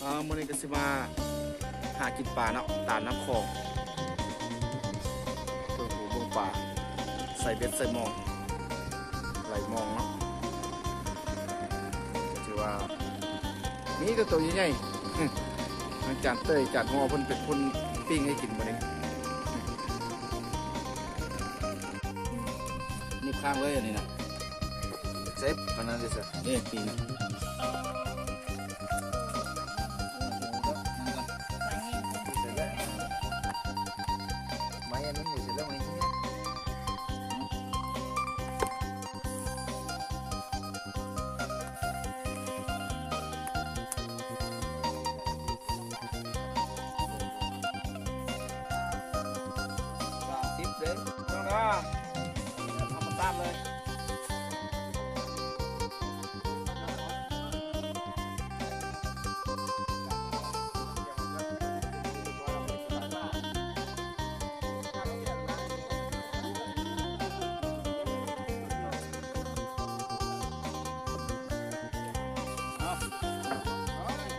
ອ່າ ມື້ນີ້ກໍຊິມາຫາກິນປາເນາະ ຕາມນ້ຳຂອງ ເບິ່ງປູເບິ່ງປາ ໃສ່ເບັດໃສ່ມອງ ໄຫຼມອງເນາະ ກໍຖືວ່າມີແຕ່ໂຕໃຫຍ່ໆ ອືມ ທາງຈານເຕີຍ ຈານຫໍ່ເພິ່ນເປັນຄົນປີ້ງໃຫ້ກິນມື້ນີ້ ນີ້ຄ້າງເລີຍອັນນີ້ນະ ເຊັບ ອັນນັ້ນເດ້ ເອີ ປີ້ງ ໄມ້ອັນນັ້ນຢູ່ໃສລະ ໄມ້ເຫຍ ສາມສິບເດ້ ເບິ່ງເດີ ທຳມະຊາດເລີຍ.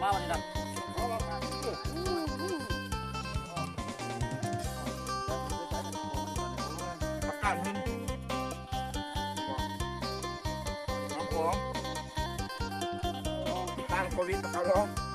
ມາບັດນີ້ນະ ປະກາດເພິ່ນ ນ້ຳຂອງ ຕ້ານໂຄວິດ ປະກາດຮ້ອງ.